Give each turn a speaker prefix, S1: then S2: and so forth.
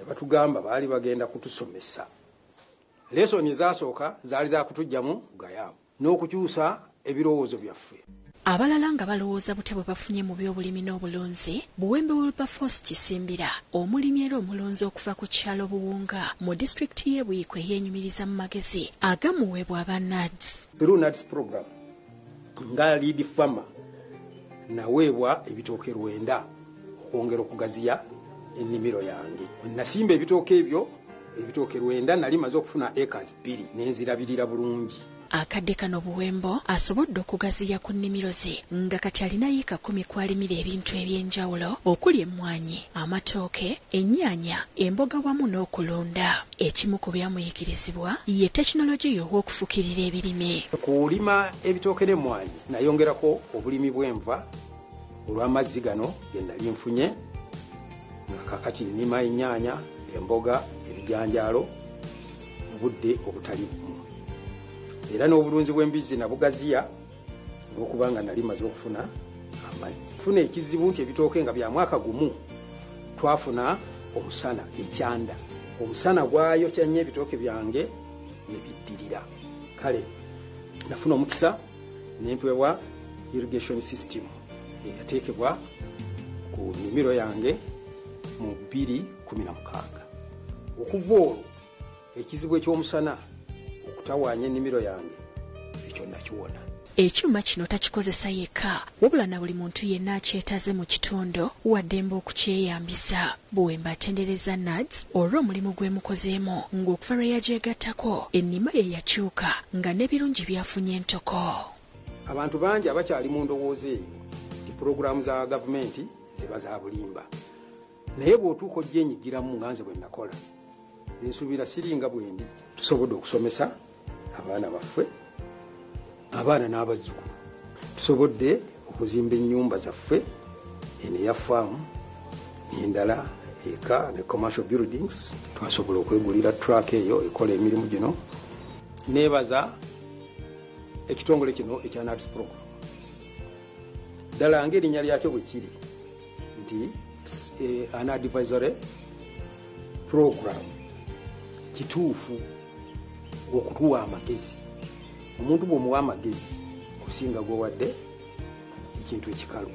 S1: Ne batugamba baali bagenda kutusomesa. Lesson ezasooka zaali za kutuggyamu gayaavu n'okukyusa ebirowoozo byaffe.
S2: Abalala nga balowooza butya bwe bafunye mu by'obulimi n'obulunzi, Buwembe Wilberforce Kisimbira, omulimi era omulunzi okuva ku kyalo Buwunga mu disitulikiti y'e Buikwe yeenyumiriza mu magezi agamuweebwa aba NAADS.
S1: Through NAADS program, nga lead farmer, naweebwa ebitooke 9 okwongera okugaziya ennimiro yange. Nasimba ebitooke ebyo, ebitooke 9, nali maze okufuna acres 2 ne nzirabirira bulungi.
S2: Akadde kano Buwembo asobodde okugaziya ku nnimiro ze nga kati alina yiika 10 kw'alimira ebintu eby'enjawulo okuli emmwanyi, amatooke, ennyaanya, emboga wamu n'okulunda. Ekimu ku byamuyigirizibwa ye tekinologiya ow'okufukirira ebirime.
S1: Kulima ebitooke n'emmwanyi nayongerako obulimi bw'enva olw'amazzi gano ge nali nfunye, nga kakati nnima ennyaanya, emboga, ebijanjaalo mu budde obutali bumu. Era n'obulunzi bw'embizzi nabugaziya olw'okuba nga nali maze okufuna amazzi. Funa ekizibu nti ebitooke nga bya mwaka gumu twafuna omusana ekyanda. Omusana gwayokya nnyo ebitooke byange ne biddirira. Kale nafuna omukisa ne mpeebwa irrigation system eyateekebwa ku nnimiro yange mu 2016. Okuva olwo ekizibu eky'omusana okutawaanya ennimiro yange ekyo nakiwona.
S2: Ekyuma kino takikozesa yekka wabula na buli muntu yenna akyetaaze mu kitundu waddembe okukyeyambisa. Buwembe atendereza NAADS olw'omulimu gwemukozeemu ng'okuva lwe yagyegattako ennima ye yakyuka nga n'ebirungi byafunye ntoko.
S1: Abantu bangi abakyali mu ndowooza eyo nti pulogulaamu za gavumenti ziba za bulimba, naye bw'otuuka ogyenyigiramu nga nze bwe nakola, nsuubira siringa bwendi. Tusobodde okusomesa abaana baffe, abaana n'abazzukulu. Tusobodde okuzimba ennyumba zaffe, eno eya faamu n'endala eka ne commercial buildings. Twasobola okwegulira truck eyo ekola emirimu gino. Neebaza ekitongole kino ekya NAADS program ddala ng'erinnya lyakyo bwe kiri nti an advisory program, kituufu okutuwa amagezi. Omuntu bw'omuwa amagezi osinga gw'owadde ekintu ekikalu.